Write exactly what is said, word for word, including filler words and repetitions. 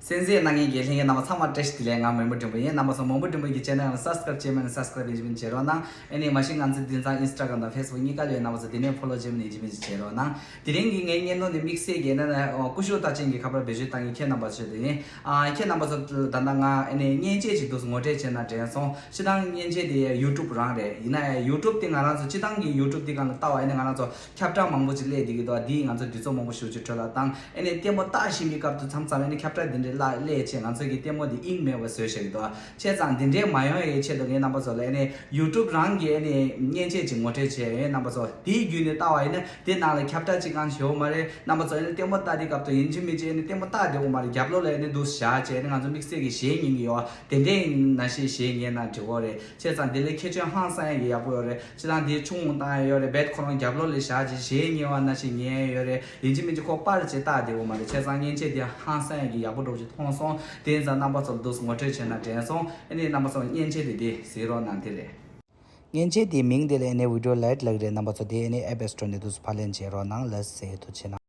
གསན་གཟིགས་གནང་མཁན་གྱི་ལྷན་རྒྱས་རྣམ་པ་ཚང་མ་བཀྲ་ཤིས་བདེ་ལེགས། ང་མོན་པོ་སྒྲོན་པོ་ཡིན། རྣམ་པ་ཚོ་མོན་པོ་སྒྲོན་པོ་གི་ཆེ་ནལ་ལ་སབ་སི་ཀ་རབ་བྱས་མེད་ན་སབ་སི་ཀ་རབ་ཡིན་གཅིག་མིན་གཅིག་བྱེད་རོགས་གནང་། ཨ་ནི་མ་གཞི་ང་ཚོ་དེང་སང་ཨིན་སི་ཊ་གྷ་རམ་དང་ཕེ་སི་བུག་གཉིས་ཀ་ལ་ཡོད། རྣམ་པ་ཚོ་དེ་ནས་ཕོ་ལོ་བྱས་མེད་ན་ཡིན་གཅིག་མིན་གཅིག་བྱེད་རོགས་གནང་། དེ་རིང་གི་ངའི་བརྙན་ཐུང་འདི་དམིགས་བསལ་གྱི་ནང་ནས་ཨོ་སྐུ་ཞབས་རྟགས་ཅན་གྱི་ཁ་པར་བེད་སྤྱོད་བཏང་མཁན་ཁྱེད་རྣམ་པ་ཚོ་དེ་ཡིན། ཨ་ཁྱེད་རྣམ་པ་ཚོ་ད་ལྟ་ང་ཨ་ནི་མཉེན་ཆས་ཅིག་འདུག་ངོ་སྤྲོད་བྱས་ན་དྲན་སོང་། སྤྱིར་བཏང་མཉེན་ཆས་དེ་ཡུ་ཊུབ་རང་རེད། ཡིན་ན་ཡང་ཡུ་ཊུབ་དེ་ང་རང་ཚོ་སྤྱིར་བཏང་གི་ཡུ་ཊུབ་དེ་སྒང་ལ་ལྟ་བ་ཡིན་ན་ང་རང་ཚོ་ཁྱབ་བསྒྲགས་མང་པོ་ཅིག་སླེབས་བསྡད་ཀྱི་འདུག་འདིས་ང་ཚོ་དུས་ཚོད་མང་པོ་ཞེ་པོ་ཅིག་འཕྲོ་བརླག་བཏང་། ཨ་ནི་ལྟད་མོ་ལྟ་བཞིན་པའི་སྐབས་དུ་མཚམས་མཚམས་ཨ་ནི་ཁྱབ་བསྒྲགས་འདི་འདྲའི་ལ་སླེབས་བྱས་ང་ཚོ་གི་ལྟད་མོ་འདི་དབྱིངས་མེད་པ་བཟོས་བཞག་གི་འདུག་བྱས་ཙང་འདི་འདྲའི་མ་ཡོང་ཡའི་ཆེད་དུ་ངས་རྣམ་པ་ཚོ་ལ་ཨ་ནི་ཡུ་ཊུབ་རང་གི་ཨ་ནི་མཉེན་ཆས་ཅིག་ངོ་སྤྲོད་བྱས་ཡོད། རྣམ་པ་ཚོ་དེའི་བརྒྱུད་ནས་ལྟ་བ་ཡིན་ན་དེ་ནང་ལ་ཁྱབ་བསྒྲགས་ཅིག་གང་ཞིག་ཡོད་མ་རེད། རྣམ་པ་ཚོ་ཨ་ནི་ལྟད་མོ་ལྟ་དུས་སྐབས་དུ་ཡིན་གཅིག་མིན་གཅིག་ཨ་ནི་ལྟད་མོ་ལྟ་བསྡད་ཡོད་མ་རེད། རྒྱབ་ལོགས་ལ་ཨ་ནི་འདུག་བཞག་བྱས་ཨ་ནི་ང་ཚོ་དམིགས་བསལ་གྱི་གཞས་ཉན་གྱི་ཡོད། དེ་འདྲའི་ནང་བཞིན་གཞས་ཉན་ན་འགྲིག་གི་རེད། བྱས་ཙང་དེ་ལས་ཁྱད་ཆོས་ཧང་སང་ཡ་གི་ཡག་པོ་ཡོད་རེད། སྤྱིར་བཏང་དེའི་ཆུང་ངུ་བཏང་ཡ་ཡོད་རེད། རྦད་ཁོ་རང་རྒྱབ་ལོགས་ལ་བཞག་ཅིག་གཞས་ཉན་པ་ནང་བཞིན་ཉན་ཡ་ཡོད་རེད། ཡིན་གཅིག་མིན་གཅིག་ཁོ་པར་ཅིག་བཏགས་བསྡད་ཡོད་མ་རེད། བྱས་ཙང་མཉེན་ཆས་དེ་ཧང་སང་ཡ་གི་ཡག་པོ་འདྲ་པོ་ཅིག་མཐོང་སོང་། དེ་ཡིན་ཙང་རྣམ་པ་ཚོར་འདུག་ངོ་སྤྲོད་བྱས་ན་དྲན་སོང་། ཨ་ནི་རྣམ་པ་ཚོ་མཉེན་ཆས་དེ་དེ་གཟིགས་རོགས་གནང་། དེ་རེད། མཉེན་ཆས་དེའི་མིང་དེ་ལ་ཨ་ནི་བི་ཌི་ཡོ་ལའིཊ་ལབ་ཀྱི་རེད། རྣམ་པ་ཚོ་དེ་ཨ་ནི་ཨེབ་སི་ཊོར་ནས་འདུག་ཕབ་ལེན་བྱེད་རོགས་གནང་། ལགས་སེ། ཐུགས་རྗེ་གནང་།